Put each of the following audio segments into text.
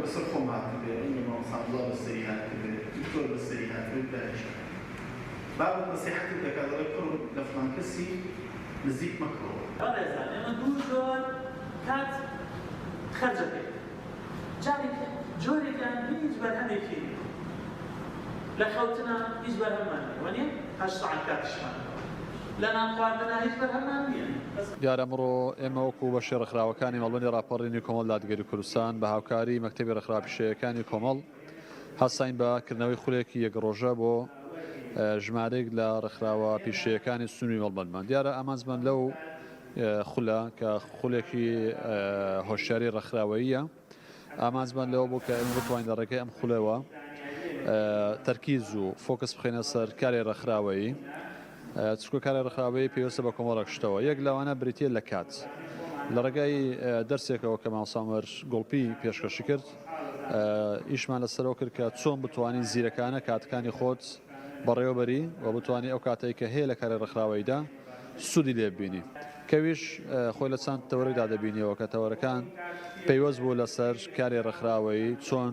بەسەر خۆم هاتبێ، ڕەنگە مامۆستا عەبدوڵا بەسەری هاتبێ، دکتۆر بەسەری هاتبێ، برایشم. بابت نەسیحەتت دەکا دەڵێ کوڕم لە فڵان کەسی نزیک مەکەوە. بەڕێزان ئێمە دوو جۆر کات خەرج ئەکەین جارێک جۆرێکیان هیچ بەرهەمێکی نیە لە خەوتنا هیچ بەرهەممان نیە وەنیە هەشت سەعات کاتیشمان هەبوو لە نان خواردنا هیچ بەرهەممان نیە بەس. دیارە ئەمڕۆ ئێمە وەکو بەشی ڕێکخراوەکانی مەڵبەندی ڕاپەڕینی کۆمەڵ دادگەری کوردستان بە هاوکاری مەکتەبی ڕێکخراوە پیشەیەکانی کۆمەڵ هەستاین بە کردنەوەی خولێکی یەک ڕۆژە بۆ ژمارەیەک لە ڕێکخراوە پیشەیەکانی سنووری مەڵبەندمان. دیارە ئامانجمان لەو خولە کە خولێکی هۆشیاری ڕێکخراوەییە، ئامانجمان لەوە بوو کە ئێمە بتوانین لە ڕێگەی ئەم خولەوە تەرکیز و فۆکس بخەینە سەر کاری ڕێکخراوەیی، چونکە کاری ڕێکخراوەیی پێویستە بە کۆمەڵێک شتەوە، یەک لەوانە بریتییە لە کات. لە ڕێگای دەرسێکەوە کە مامۆستا عومەر گوڵپی پێشکەشی کرد، ئیشمان لەسەرەوە کرد کە چۆن بتوانی زیرەکانە کاتەکانی خۆت بەڕێوەبەری و بتوانی ئەو کاتەی کە هەیە لە کاری ڕێکخراوەییدا سوودی لێ ببینی. کەویش خۆی لە چەند تەوەرێکدا دەبینیەوە کە تەوەرەکان پەیوەست بوو لەسەر کاری ڕێکخراوەیی چۆن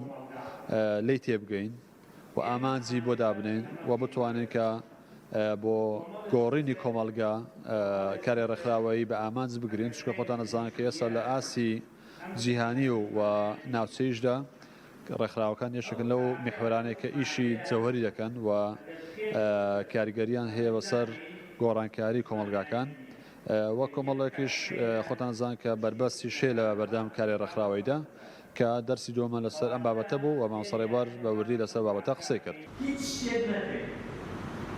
لێی تێبگەین و ئامانجی بۆ دابنێین و بتوانین کە بۆ گۆڕینی کۆمەڵگا کاری ڕێکخراوەیی بە ئامانج بگرین، چونکە خۆتان ئەزانن کە ئێستا لە ئاستی جیهانی و ناوچەیشدا ڕێکخراوەکان یەکێکن لەو میحوەرانەی کە ئیشی جەوهەری دەکەن و کاریگەریان هەیە بەسەر گۆڕانکاری کۆمەڵگاکان و کۆمەڵێکیش خۆتان زان کە بەربەستیش هەیە لە بەردەم کاری ڕێکخراوەیدا کە دەرسی دووەمە لەسەر ئەم بابەتە بوو و مامۆستا ڕێبوار بە وردی لەسەر بابەتە قسەی کرد. هیچ شتێک نەکەین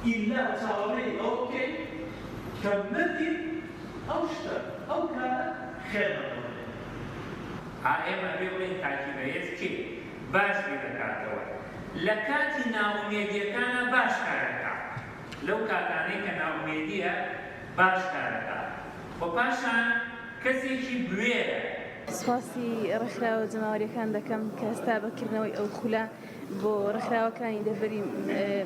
ئیلا چاوەڕێی ئەوە بکەین کە مردین ئەو شتە ئەو کارە خێرمان بۆ دێنێ. ئا ئێمە ئەبێ بڵێین تاکی بەهێز کێیە؟ باش بیردەکاتەوە لە کاتی نائومێدیەکانا باش کارەکا لەو کاتانەی کە نائومێدیە باش کارەکا و پاشان کەسێکی بوێرە. سوپاسی ڕێکخراوە جەماوەریەکان دەکەم کە هەستا بە کردنەوەی ئەو خولە بۆ ڕێکخراوەکانی دەڤەری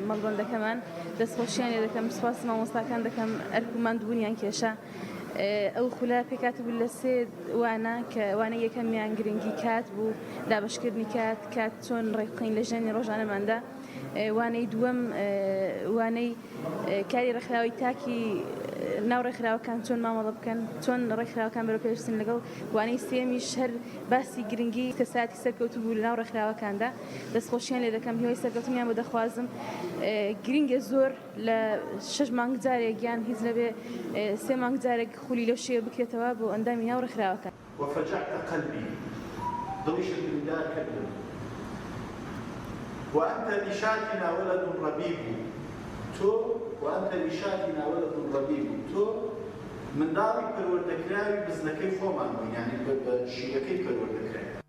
مەڵبەندەکەمان دەستخۆشیان لێ دەکەم سوپاسی مامۆستاکان دەکەم ئەرک و ماندووبوونیان کێشا ئەو خولە پێکهاتبوو لە سێ وانە کە وانەی یەکەمیان گرنگی کات بوو دابەشکردنی کات کات چۆن ڕێکبخەین لە ژیانی ڕۆژانەماندا وانەی دووەم وانەی کاری ڕێکخراوەی تاکی ناو ڕێکخراوەکان چۆن مامەڵە بکەن چۆن ڕێکخراوەکان بەرەو پێش بچن لەگەڵ وانەی سێیەمیش هەر باسی گرنگی کەسایەتی سەرکەوتوو بوو لەناو ڕێکخراوەکاندا دەستخۆشیان لێ دەکەم هیوای سەرکەوتنیان بۆ دەخوازم گرنگە زۆر لە شەش مانگ جارێک یان هیچ نەبێ سێ مانگ جارێک خولی لەو شێوە بکرێتەوە بۆ ئەندامی ناو ڕێکخراوەکان. وفجعت قلبی، دڵیشت بریندار کردم. وانت لشاتنا ولد ربیب، تۆ، وانت لشاتنا ولد ربیب، تۆ منداڵی پەروەردەکراوی بزنەکەی خۆمان بووی، یانی بە شیرەکەی پەروەردەکرای.